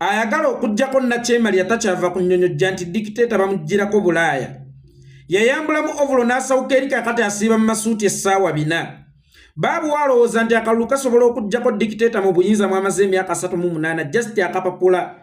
Ayagala okuggyako Nakyemalira takyava ku nnyonyojja nti dikiteeta bamuggyirako Bulaaya. Yayambulamu ovulo n'asawuka eri kaakati asiiba mu masuuti essaawa 4. Baabu alowooza nti akalulu kasobola okuggyako dikiteeta mu buyinza mwamaze emyaka 38 just akapapula.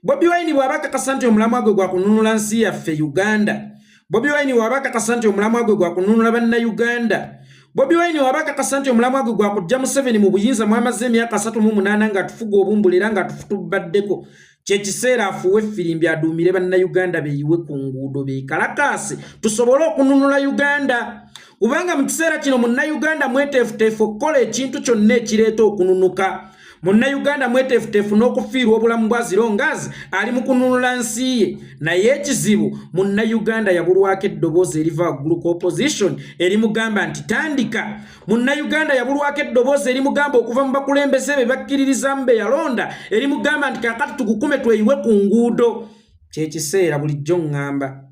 Bobi Wine bw'aba akakasa nti omulamwa gwe gwa kununula nsi yaffe Uganda. Bobi Wine bw'aba akakasa nti omulamwa gwe gwa kununula Bannayuganda. Bobi Wine bw'aba akakasa nti omulamwa gwe gwa kuggya Museveni mu buyinza mwamaze emyaka 38 ng'atufuga obumbula era ng'atufutubaddeko. Kye kiseera afuuwe effirimbi aduumire Bannayuganda beeyiwe ku nguudo beekalakaase tusobole okununula Uganda. Kubanga mu kiseera kino Munnayuganda mweteefuteefu okukola ekintu kyonna ekireeta okununuka. Munnayuganda mweteefuteefu n'okufiirwa obulamu bwa zirongazi ali mu kununula nsi ye. Naye ekizibu Munnayuganda yabulwako eddoboozi eriva waggulu ku opposition erimugamba nti tandika. Munnayuganda yabulwako eddoboozi erimugamba okuva mu bakulembeze be bakkiririzaamu be yalonda erimugamba nti kaakati tukukume tweyiwe ku nguudo. Kye kiseera bulijjo ŋŋamba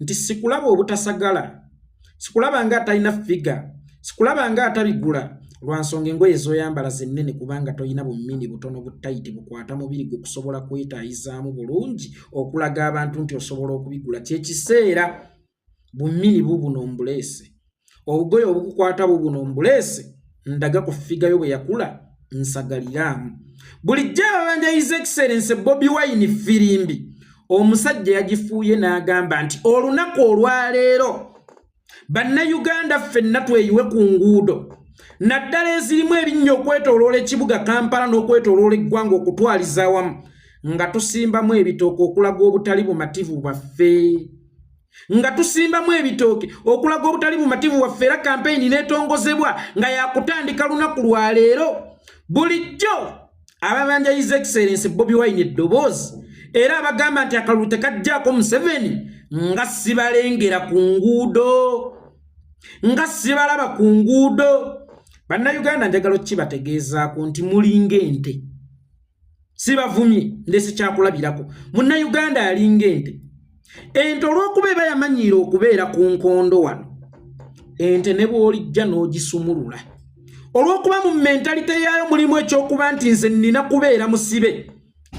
nti sikulaba obutasagala, sikulaba nga atalina figure, sikulaba nga atabigula lwa nsonga engoye z'oyambala zennene, kubanga tolina bumini butono bu tight bukwata mubiri gwe kusobola kwetaayizaamu bulungi okulaga abantu nti osobola okubigula. Kyekiseera bumini bubuno mbuleese, obugoye obukukwata bubuno mbuleese, ndaga ku figure yo bwe yakula nsagaliraamu. Bulijjo ababanja His Excellence Bobi Wine firimbi omusajja yagifuuye n'agamba nti olunaku olwaleero Bannayuganda ffenna tweyiwe ku nguudo, naddala ezirimu ebinnya okwetooloola ekibuga Kampala n'okwetooloola eggwanga okutwaliza awamu, nga tusimbamu ebitooke okulaga obutali bumativu bwaffe, nga tusimbamu ebitooke okulaga obutali bumativu bwaffe. Era kampeyini n'etongozebwa nga yakutandika lunaku lwaleero. Bulijjo ababanja His Excellence Bobi Wine eddoboozi era abagamba nti akalulu tekajjaako Museveni, nga sibalengera ku nguudo, nga sibalaba ku nguudo. Bannayuganda, njagala okkibategeezaako nti mulinga ente. Sibavumye, ndese kyakulabirako. Munnayuganda alinga ente. Ente olw'okuba eba yamanyiira okubeera ku nkondo wano, ente ne bw'olijja n'ogisumulula, olw'okuba mu mentality yaayo mulimu ekyokuba nti nze nnina kubeera musibe,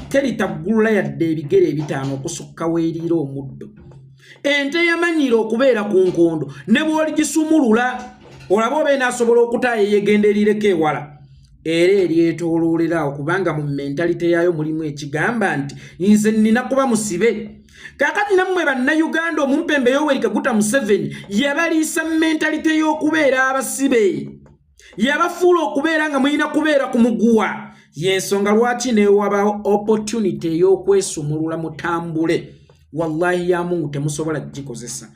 teritaggulula yadde ebigere 5 okusukka weeriira omuddo. Ente yamanyiira okubeera ku nkondo, ne bw'oligisumulula olaba oba enaasobola okutaayo eyegenda erireko ewala, era eryetooloolera awo, kubanga mu mentality yaayo mulimu ekigamba nti nze nnina kuba musibe. Kaakati nammwe Bannayuganda, omumpembe Yoweri Kaguta Museveni yabaliisa mentality y'okubeera abasibe, yabafuula okubeera nga mulina kubeera ku muguwa. Yensonga lwaki newabaawo opportunity ey'okwesumulula mutambule, wallahi ya Mungu temusobola kugikozesa.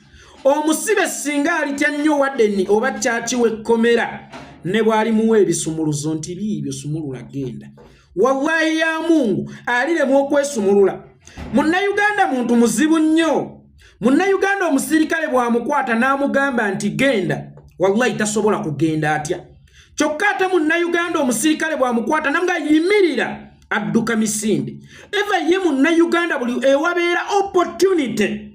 Omusibe singa alitya nnyo warden oba kyaki w'ekkomera, ne bw'alimuwa ebisumuluzo nti biibyo sumulula genda, wallahi ya Mungu aliremu okwesumulula. Munnayuganda muntu muzibu nnyo. Munnayuganda omusirikale bw'amukwata n'amugamba nti genda, wallahi tasobola kugenda, atya. Kyokka ate Munnayuganda omusirikale bw'amukwata namuga yimirira, adduka misinde. Eva ye Munnayuganda buli ewabeera opportunity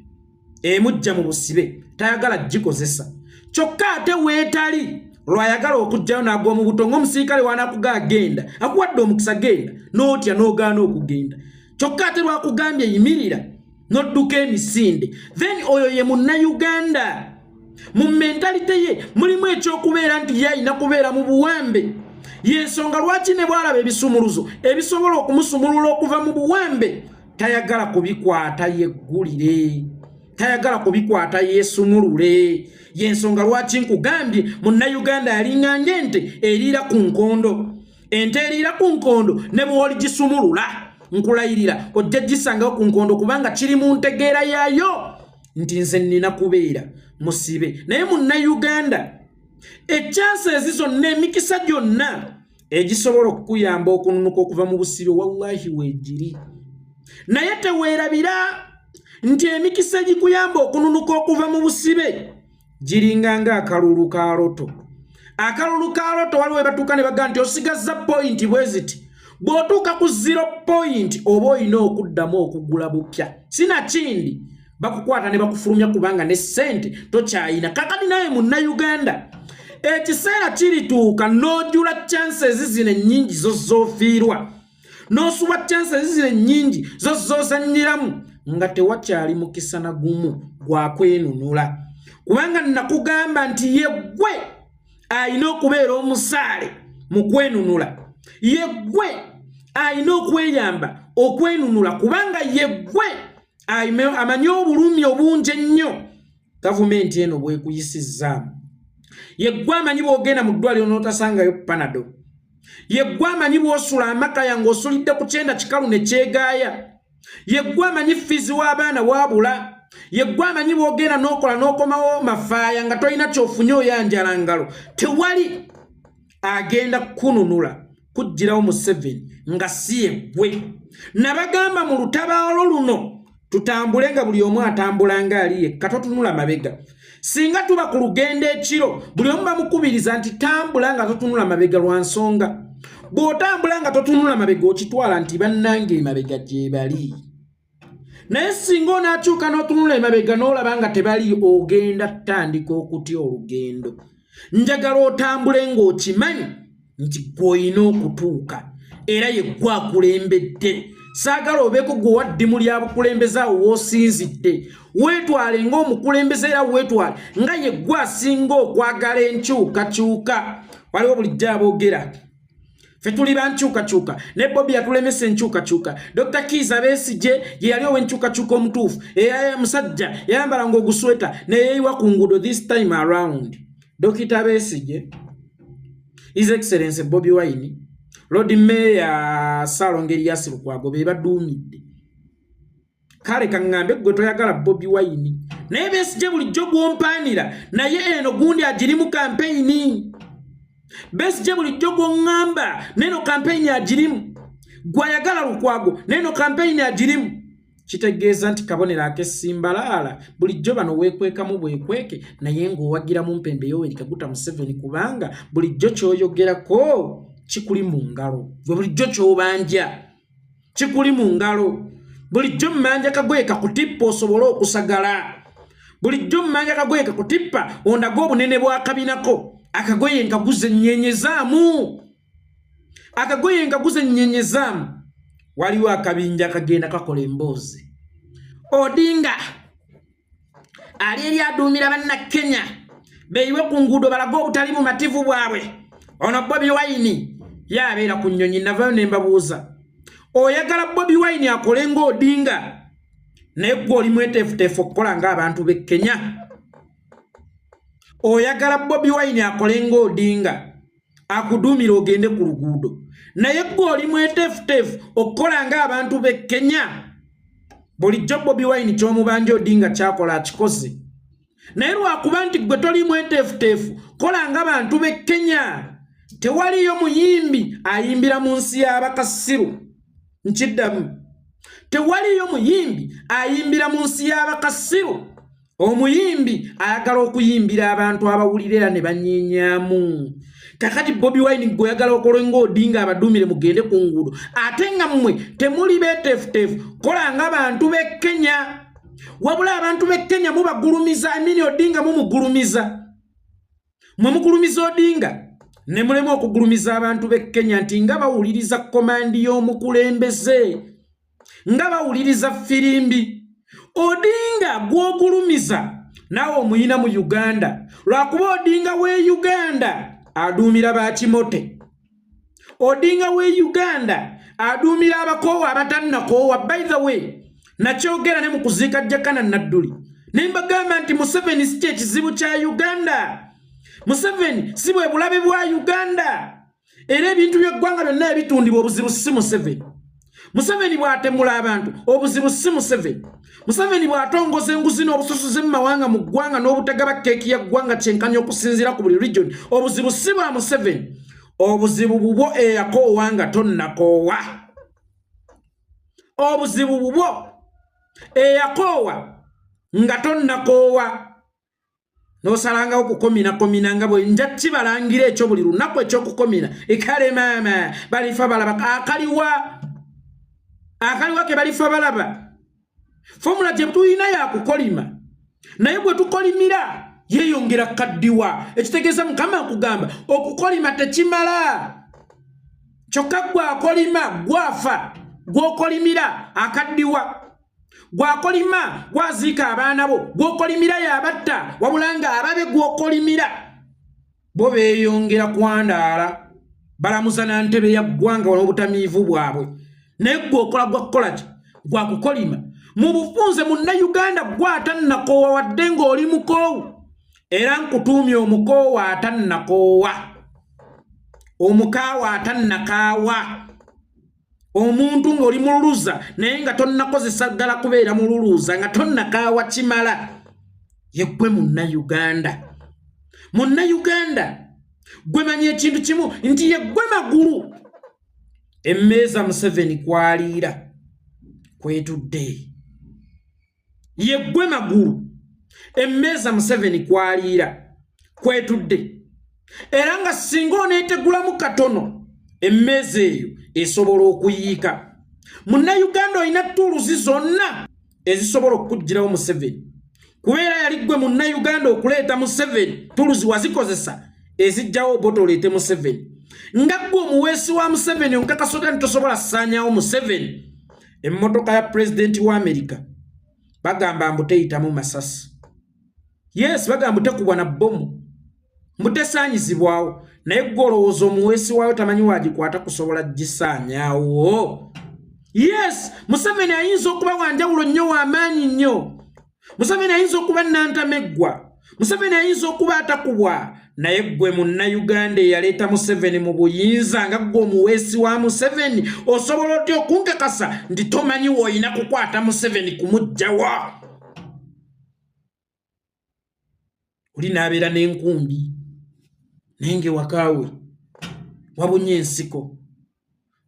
emujja mu busibe tayagala gikozesa, kyokka ate weetali lwayagala okugjayo n'agwa mu buto ng'omusirikale wanakuga agenda akuwadde omukisa genda, n'otya n'ogaana okugenda, kyokka ate lwakugambye yimirira n'odduka emisinde. Then oyo ye Munnayuganda. Mu mentality ye mulimu ekyokubeera nti ye alina kubeera mu buwambe. Yensonga lwaki ne bwalaba ebisumuluzo ebisobola okumusumulula okuva mu buwambe tayagala kubikwata yeggulire, tayagala kubikwata yeesumulule. Yensonga lwaki nkugambye Munnayuganda alinga ng'ente eriira ku nkondo. Ente eriira ku nkondo ne bw'oligisumulula, nkulayirira ojja gisangawo ku nkondo, kubanga kiri mu ntegeera yaayo nti nze nnina kubeera musibe. Naye Munnayuganda, e chance ezi zonna, emikisa gyonna egisobola okukuyamba okununuka okuva mu busibe, wallahi weegiri. Naye teweerabira nti emikisa egikuyamba okununuka okuva mu busibe giringa nga akalulu ka loto. Akalulu ka loto waliwo webatuuka ne bagaa nti osigazza point bwe ziti, bw'otuuka ku zero point oba olina okuddamu okugula bupya, sinakindi bakukwata ne bakufulumya kubanga ne ssente tokyayina. Kakati naye Munnayuganda, ekiseera kirituuka n'ojula chances zino ennyingi zo z'ofiirwa. N'osuba chances zino ennyingi zo z'ozannyiramu nga tewakyali mukisa na gumu gwa kwenunula, kubanga nakugamba nti yeggwe alina okubeera omusaale mu kwenunula, yeggwe alina okweyamba okwenunula, kubanga yeggwe amanyi obulumi obungi ennyo gavumenti eno bwekuyisizzaamu. Yeggwe amanyi bw'ogenda mu ddwaliro n'otasangayo Panado. Yeggwe amanyi bw'osula amakaya ng'osulidde ku kyenda kikalu ne kyegaaya. Yeggwe amanyi fiizi w'abaana waabula. Yeggwe amanyi bw'ogenda n'okola n'okomawo mafaaya nga tolina ky'ofunye, oyanjala ngalo. Tewali agenda kukununula kuggyirawo Museveni nga si yeggwe. Nabagamba mu lutabaalo luno tutambule nga buli omu atambula nga ali yekka, totunula mabega. Singa tuba ku lugendo ekiro, buli omu bamukubiriza nti tambula nga totunula mabega, lwa nsonga bw'otambula nga totunula mabega okitwala nti bannange emabega gye bali. Naye singa onaakyuka n'otunula emabega n'olaba nga tebali, ogenda tutandika okutya olugendo. Njagala otambule ng'okimanyi nti gw'olina okutuuka era ye gwe akulembedde. Saagala obeeko gwe waddimu lya bukulembeze awo w'osinzidde. Weetwale ng'omukulembeze era weetwale nga ye gwe asinga okwagala enkyukakyuka. Waliwo bulijjo aboogera, ffe tuli ba nkyukakyuka, ne Bobi yatulemesa enkyukakyuka. Dr Kiiza Besigye ye yali ow'enkyukakyuka omutuufu, era musajja yayambalanga ogusweta neyeeyiwa ku nguudo. This time around, Dr Besigye, His Excellence Bobi Wine, Lord Mayor Ssalongo Erias Lukwago be baduumidde. Kale kaŋŋambe, gwe toyagala Bobi Wine, naye Besigye bulijjo gwompaanira, naye eno gundi agirimu kampeyini. Besigye bulijjo gwoŋŋamba, neeno kampeyini agirimu. Gwayagala Lukwago, neeno kampeyini agirimu. Kitegeeza nti kabonero ak'essimbalaala bulijjo bano weekwekamu bwekweke, naye ng'owagira mu mpembe Yoweri Kaguta Museveni, kubanga bulijjo ky'oyogerako kikuli mu ngalo. Gwe bulijjo ky'obanja kikuli mu ngalo. Bulijjo mmanja kagoye kakutippa osobole okusagala. Bulijjo mmanja kagoye kakutippa ondaga obunene bw'akabinako. Akagoye nkaguze ennyenyezaamu, akagoye nkaguze ennyenyezaamu. Waliwo akabinja akagenda kakola emboozi. Odinga ali eri aduumira Bannakenya beeyiwe ku nguudo balage obutali bumativu bwabwe. Ono Bobi Wine ye abeera ku nnyonyi. Navayo ne mbabuuza, oyagala Bobi Wine akole ng'Odinga, naye gwe oli mweteefuteefu okukola ng'abantu b'e Kenya? Oyagala Bobi Wine akole ng'Odinga, akuduumira ogende ku luguudo, naye gwe oli mweteefuteefu okukola ng'abantu b'e Kenya? Bulijjo Bobi Wine ky'omubanja Odinga kyakola akikoze, naye lwakuba nti gwe toli mweteefuteefu kola nga bantu b'e Kenya. Tewaliyo muyimbi ayimbira mu nsi y'abakasiru. Nkiddamu, tewaliyo muyimbi ayimbira mu nsi y'abakasiru. Omuyimbi ayagala okuyimbira abantu abawulira era ne banyenyaamu. Kakati Bobi Wine gwe oyagala okole ng'Odinga, abaduumire mugende ku nguudo, ate nga mmwe temuli beeteefuteefu kola nga bantu b'e Kenya. Wabula abantu b'e Kenya mubagulumiza, Amini Odinga mumugulumiza, mwe mugulumiza Odinga ne mulema okugulumiza abantu b'e Kenya nti nga bawuliriza command y'omukulembeze, nga bawuliriza firimbi. Odinga gw'ogulumiza naawe omuyina mu Uganda, lwakuba Odinga w'e Uganda aduumira bakimote. Odinga w'e Uganda aduumira abakoowa abatannakoowa. By the way, nakyogera ne mu kuziika Jakana Nadduli ne mbagamba nti Museveni si kyekizibu kya Uganda, Museveni si bwe bulabe bwa Uganda, era ebintu by'eggwanga byonna ebitundibwa, obuzibu si Museveni. Museveni bw'atemula abantu, obuzibu si Museveni. Museveni bw'atongoza enguzi n'obusosoze mu mawanga mu ggwanga n'obutagaba keeki ya ggwanga kyenkanya okusinziira ku buli region, obuzibu si bwa Museveni. Obuzibu bubwo eyakoowa nga tonnakoowa. Obuzibu bubwo eyakoowa nga tonnakoowa, n'osalangawo kukominakomina nga bwe nja kibalangira ekyo buli lunaku ekyokukomina. Ekale maama balifa balaba akaliwa, akaliwa ke balifa balaba. Formula gye tulina yakukolima, naye bwe tukolimira yeeyongera kaddiwa. Ekitegeeza Mukama nkugamba okukolima tekimala. Kyokka gwe akolima gwafa, gw'okolimira akaddiwa, gwakolima gwaziika abaana bo, gw'okolimira yabatta, wabula nga ababe gw'okolimira bo beeyongera kwandaala, balamuza na ntebe ya ggwanga n'obutamiivu bwabwe. Naye gwe okola gwakukola ki? Gwakukolima. Mu bufunze, Munnayuganda, gwe atannakoowa, wadde ng'oli mukoowu, era nkutuumye omukoowa atannakoowa, omukaawa atannakaawa, omuntu ng'oli mululuza naye nga tonnakozesa ddala kubeera mululuuza, nga tonnakaawa kimala. Yeggwe Munnayuganda. Munnayuganda, gwe manya ekintu kimu nti yeggwe magulu emmeeza Museveni kwaliira kwetudde. Yeggwe magulu emmeeza Museveni kwaliira kwetudde, era nga singa oneetegulamu katono, emmeeza eyo esobola okuyiika. Munnayuganda, olina tools zonna ezisobola okukugirawo Museveni, kubeera yali ggwe Munnayuganda okuleeta Museveni. Tools wazikozesa ezijjawo oba oleete Museveni. Nga ggwe omuweesi wa Museveni, onkakasota nti tosobola kusaanyawo Museveni. Emmotoka ya pulezidenti wa Amerika bagamba mbu teyitamu masasi. Yes, bagamba mbu tekubwa na bbomu, mbu tesaanyizibwawo, naye gwe olowooza omuweesi waayo tamanyi wagikwata kusobola gisaanyaawo? Yes, Museveni ayinza okuba wanjawulo nnyo, w'amaanyi nnyo. Museveni ayinza okuba nantameggwa. Museveni ayinza okuba atakubwa, naye ggwe Munnayuganda eyaleeta Museveni mu buyinza, nga ggwe omuweesi wa Museveni, osobola otya okunkakasa nti tomanyi w'olina kukwata Museveni kumuggyawo? Oli n'abeera n'enkumbi, naye ng'ewakaawe wabunye ensiko.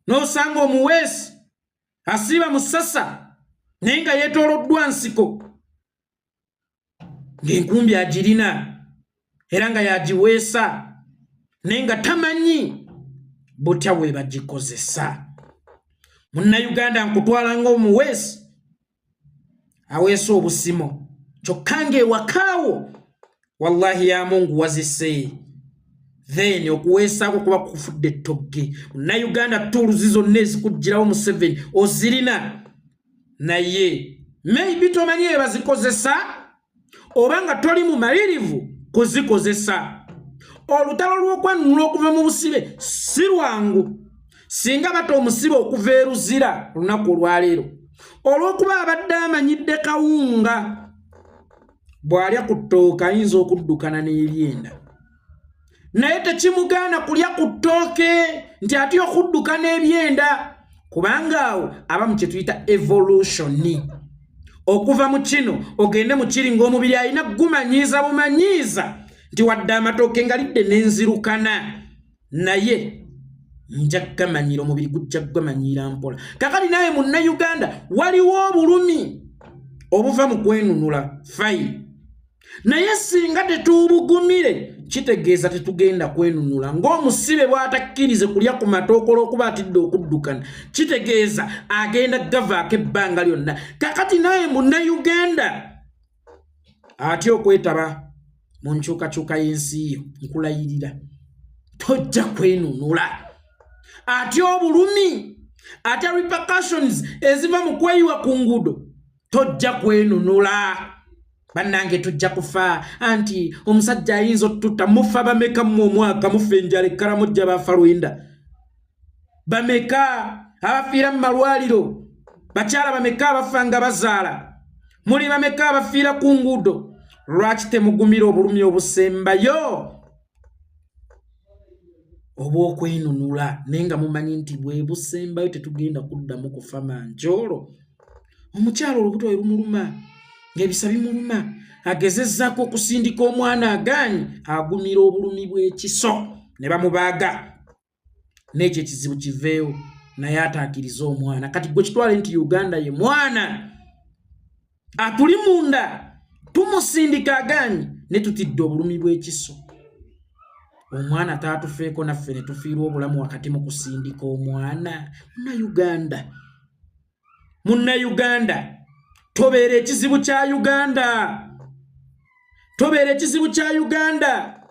N'osanga omuweesi asiiba mu ssasa, naye nga yeetooloddwa nsiko, ng'enkumbi agirina era nga yagiweesa, naye nga tamanyi butya bwe bagikozesa. Munnayuganda, nkutwala ng'omuweesi aweesa obusimo, kyokka ng'ewakaawo wallahi ya Mungu wazise, then okuweesaako kuba kufudde ettogge. Munnayuganda, tools zonna ezikugirawo Museveni ozirina, naye maybe tomanyi ebazikozesa oba nga toli mumalirivu kuzikozesa. Olutalo lw'okwenunula okuva mu busibe si lwangu. Singa bata omusibe okuva eruzira olunaku olwaleero, olw'okuba abadde amanyidde kawunga, bw'alya ku ttooke ayinza okuddukana n'eryenda, naye tekimugaana kulya ku ttooke nti atya okudduka n'ebyenda, kubanga awo aba mu kye tuyita evolution, okuva mu kino ogende mu kiri, ng'omubiri alina gumanyiiza bumanyiiza nti wadde amatooke nga lidde n'enzirukana, naye nja kugamanyira, omubiri gujja kugamanyiira mpola. Kakati naye Munnayuganda, waliwo obulumi obuva mu kwenunula, fine, naye singa tetuubugumire, kitegeeza tetugenda kwenunula. Ng'omusibe bw'atakkirize kulya ku matooke olw'okuba atidde okuddukana, kitegeeza agenda gavaako ebbanga lyonna. Kakati naye Munnayuganda atya okwetaba mu nkyukakyuka y'ensi yo, nkulayirira tojja kwenunula. Atya obulumi, atya repercussions eziva mu kweyiwa ku nguudo, tojja kwenunula. Bannange, tujja kufa, anti omusajja ayinza otutta. Mufa bameka mmwe omwaka? Mufa enjala ekkalamujja, bafa lwenda. Bameka abafiira mu malwaliro? Bakyala bameka abafa nga bazaala? Muli bameka abafiira ku nguudo? Lwaki temugumira obulumi obusembayo obw'okwenunula, naye nga mumanyi nti bwe busembayo, tetugenda kuddamu kufa manjoolo? Omukyalo olubuto we lumuluma, ng'ebisa bimuluma, agezezzaako okusindika omwana, agaanyi, agumira obulumi bw'ekiso ne bamubaaga n'ekyo ekizibu kiveewo, naye ataakirize omwana. Kati gwe kitwale nti Uganda ye mwana atuli munda, tumusindika agaanyi, ne tutidde obulumi bw'ekiso, omwana taatufeeko, naffe ne tufiirwa obulamu wakati mu kusindika omwana. Munnayuganda, Munnayuganda, tobeera ekizibu kya Uganda, tobeera ekizibu kya Uganda.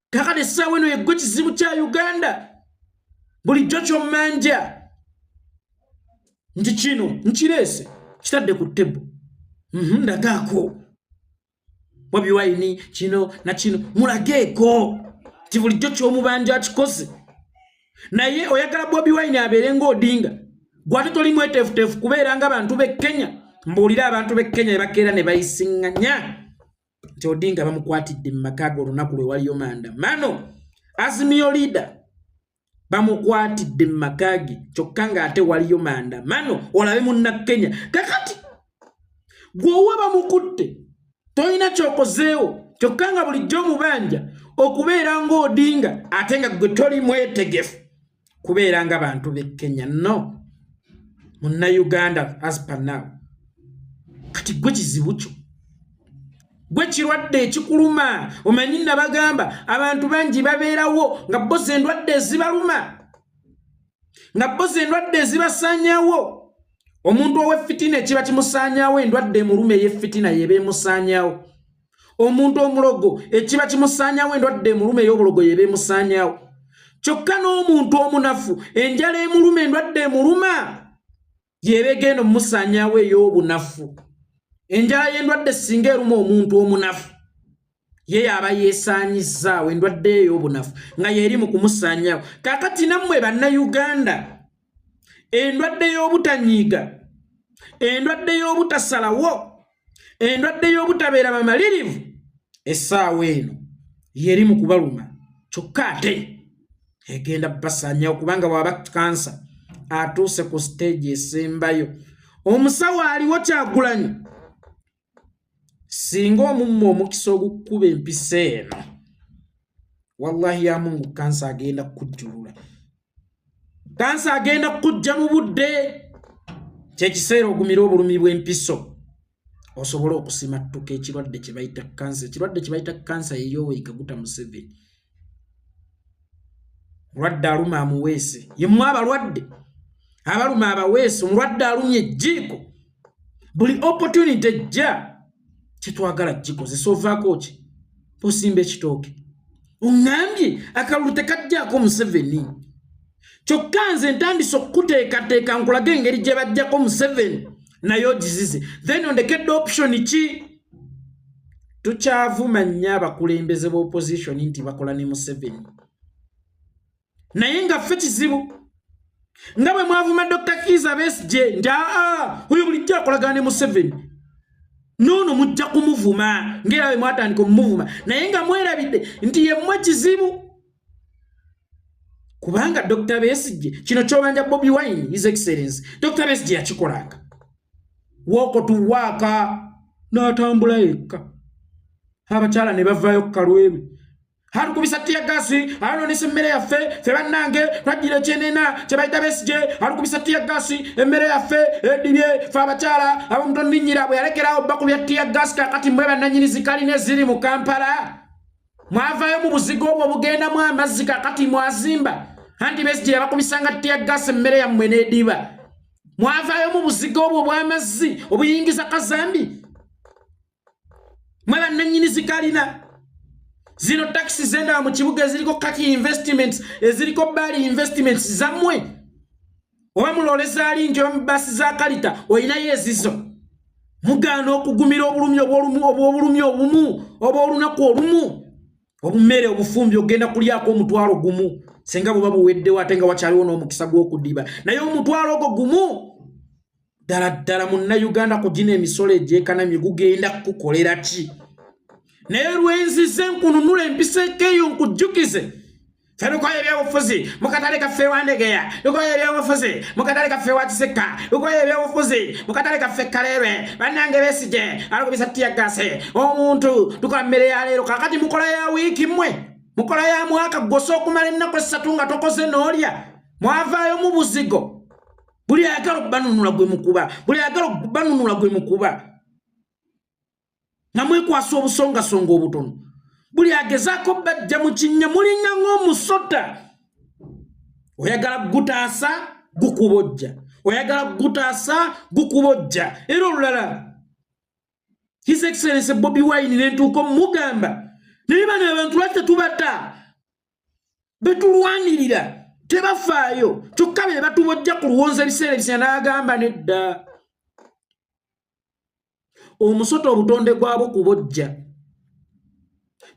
Kakati essaawa eno yeggwe kizibu kya Uganda. Bulijjo kyommanja nti kino nkireese kitadde ku tebo, ndagaako Bobi Wine kino na kino, mulageeko nti bulijjo kyomubanja akikoze. Naye oyagala Bobi Wine abeere ng'Odinga, gwate toli mweteefuteefu kubeera nga bantu b'e Kenya. Mbuulire, abantu b'e Kenya ebakeera ne bayisiŋŋanya nti Odinga bamukwatidde mu maka ge olunaku lwe waliyo maandamano, Azimio leader bamukwatidde mu maka ge, kyokka ng'ate waliyo maandamano. Olabe Munnakenya kakati gweowa bamukutte, tolina kyokozeewo, kyokka nga bulijjo omubanja okubeera ng'Odinga, ate nga gwe toli mwetegefu kubeera nga bantu b'e Kenya. No Munnayuganda, as per now, kati gwe kizibu kyo, gwe kirwadde ekikuluma. Omanyi nabagamba, abantu bangi babeerawo nga boza endwadde ezibaluma, nga boza endwadde ezibasaanyawo. Omuntu ow'effitina ekiba kimusaanyawo, endwadde emuluma ey'effitina yeba emusaanyawo. Omuntu omulogo ekiba kimusaanyawo, endwadde emuluma ey'obulogo yeba emusaanyawo. Kyokka n'omuntu omunafu, enjala emuluma, endwadde emuluma yeba egenda omumusaanyawo ey'obunafu. Enjala y'endwadde singa eruma omuntu omunafu, ye yaba yeesaanyizaawo endwadde ey'obunafu nga yeeri mu kumusaanyaawo. Kaakati nammwe Bannayuganda, endwadde y'obutanyiiga, endwadde y'obutasalawo, endwadde y'obutabeera bamalirivu, essaawa eno yeri mu kubaluma, kyokka ate egenda basaanyawo, kubanga bw'aba kansa atuuse ku stage esembayo, omusawo aliwo Kyagulanyi. Singa omumma omukisa ogukuba empisa eno, wallahi ya Mungu, kansa agenda kukujjulula, kansa agenda kukujja mu budde. Kyekiseera ogumira obulumi bw'empiso osobole okusimattuka ekirwadde kye bayita kansa. Ekirwadde kye bayita kansa yeyoweeri Kaguta Museveni. Mulwadde aluma amuweese, yemmwe abalwadde abaluma abaweese. Omulwadde alumya ejjiiko, buli opportunity ejja kyetwagala gikozesa. Ovaako ki osimba ekitooke? Oŋŋambye akalulu tekajjaako Museveni, kyokka nze ntandise okukuteekateeka nkulage engeri gye bajjako Museveni, naye ogizize. Then ondekedde option ki? Tukyavuma nnyo abakulembeze b'opposition nti bakola ne Museveni, naye nga ffe kizibu nga bwe mwavuma Dr Kiiza Besigye nti aa, oyo bulijjo akolagana ne Museveni. Noono mujja kumuvuma ngaera bwe mwatandika omumuvuma, naye nga mwerabidde nti yemmwe kizibu, kubanga Dr Besigye kino kyobanja Bobi Wine, His Excellence Dr Besigye yakikolanga, walk to work, n'atambula yekka, abakyala ne bavaayo ku kalweru, atukubisa tear gas, alonesa emmere yaffe. Fe bannange twajjira ekyenena kye bayita Besigye, atukubisa tear gas, emmere yaffe edibye. Fe abakyala abamutonninyira bwe yalekerawo bakubya tear gas. Kakati mmwe bannanyini zikalina eziri mu Kampala, mwavaayo mu buzigo obwo obugendamu amazzi, kakati mwazimba. Anti Besigye yabakubisanga tear gas, emmere yammwe n'ediba. Mwavaayo mu buzigo obwo obw'amazzi obuyingiza kazambi. Mwe bannannyini zikalina zino, takisi zendaba mu kibuga eziriko Kaki Investments, eziriko Bali Investments, zammwe? Oba muloole zaali nti oba mu baasi za kalita olinayo ezizo? Mugaana okugumira obulumi obw'obulumi obumu oba olunaku olumu, obumere obufumbi ogenda kulyako 10,000, senga buba buweddewo, ate nga wakyaliwo n'omukisa gw'okudiba. Naye 10,000 ogwo gumu, ddala ddala Munnayuganda, ku gino emisolo egyekanamye gugenda kukukolera ki? Naye lwenzize nkununula empiseeko eyo, nkujjukize. Ffe lukoye ebyobufuzi mu katale kaffe Wandegeya, lukoye ebyobufuzi mu katale kaffe wa Kisekka, lukoye ebyobufuzi mu katale kaffe Kaleerwe. Bannange, Besigye alukubisa tear gas omuntu. Tukola mmere ya leero, kakati mukola ya wiiki, mmwe mukola ya mwaka. Gwosa okumala ennaku 3 nga tokoze n'olya. Mwavaayo mu buzigo. Buli ayagala okubanunula gwe mukuba, buli ayagala okubanunula gwe mukuba, nga mwekwasa obusongasonga obutono. Buli agezaako bajja mu kinnya, mulinga ng'omusota. Oyagala gutaasa, gukubojja, oyagala gutaasa, gukubojja. Era olulala His Excellence Bobi Wine nentuuka omugamba, naye bano abantu lwaki tetubata betulwanirira? Tebafaayo, kyokka be batubojja ku luwonza ebiseera ebisinga. N'agamba nedda, omusota obutonde gwabwo kubojja,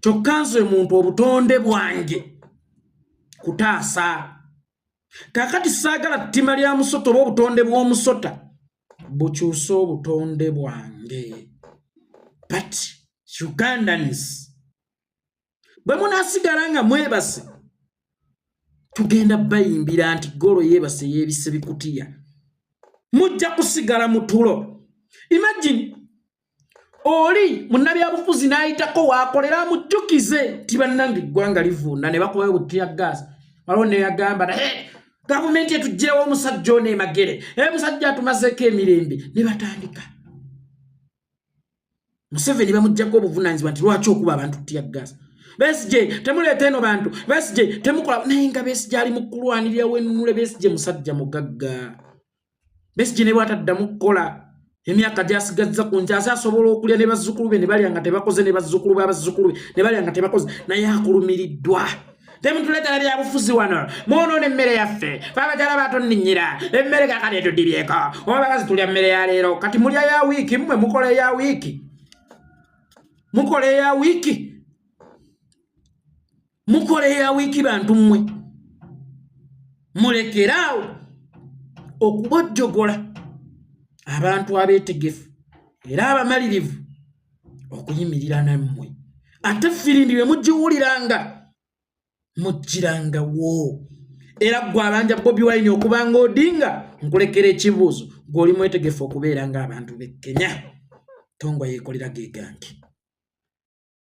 kyokka nze muntu obutonde bwange kutaasa. Kaakati saagala ttima lya musota oba obutonde bw'omusota bukyuse obutonde bwange. But Ugandans, bwe munaasigala nga mwebase, tugenda bayimbira nti golo yeebase yeebise bikutiya, mujja kusigala mu tulo. Imagine oli munnabyabufuzi n'ayitako waakolera amujjukize ti bannange eggwanga livunda, ne bakubayo bu tear gas. Waliwo neyagamba, naye gavumenti etugyewo omusajja ono emagere, omusajja atumazeeko emirembe. Ne batandika Museveni bamuggyako obuvunaanyizibwa nti lwaki okuba abantu tear gas? Besigye, temuleeta eno bantu. Besigye, temukola. Naye nga Besigye ali mu kulwanirira wenunule. Besigye musajja mugagga. Besigye ne bwataddamu kukola, emyaka gyasigazza ku nsi ase asobola okulya ne bazzukulu be ne balya nga tebakoze, ne bazzukulu babazzukulu be ne balya nga tebakoze. Naye akulumiriddwa, temutuleetera byabufuzi wano, mwonoona emmere yaffe. Fe abakyala batonninyira emmere, kakati etudibyeko oba bakazi tulya mmere ya leero, kati mulya ya wiiki. Mmwe mukola eya wiiki, mukola eya wiiki, mukola eya wiiki. Bantu mmwe mulekeraawo okubojjogola abantu abeetegefu era abamalirivu okuyimirira nammwe. Ate firimbi bwe mugiwuliranga, muggirangawo. Era gwe abanja Bobi Wine okubanga Odinga, nkulekera ekibuuzo: gwe oli mwetegefu okubeera ng'abantu b'e Kenya? Tongwa yeekolera gegange.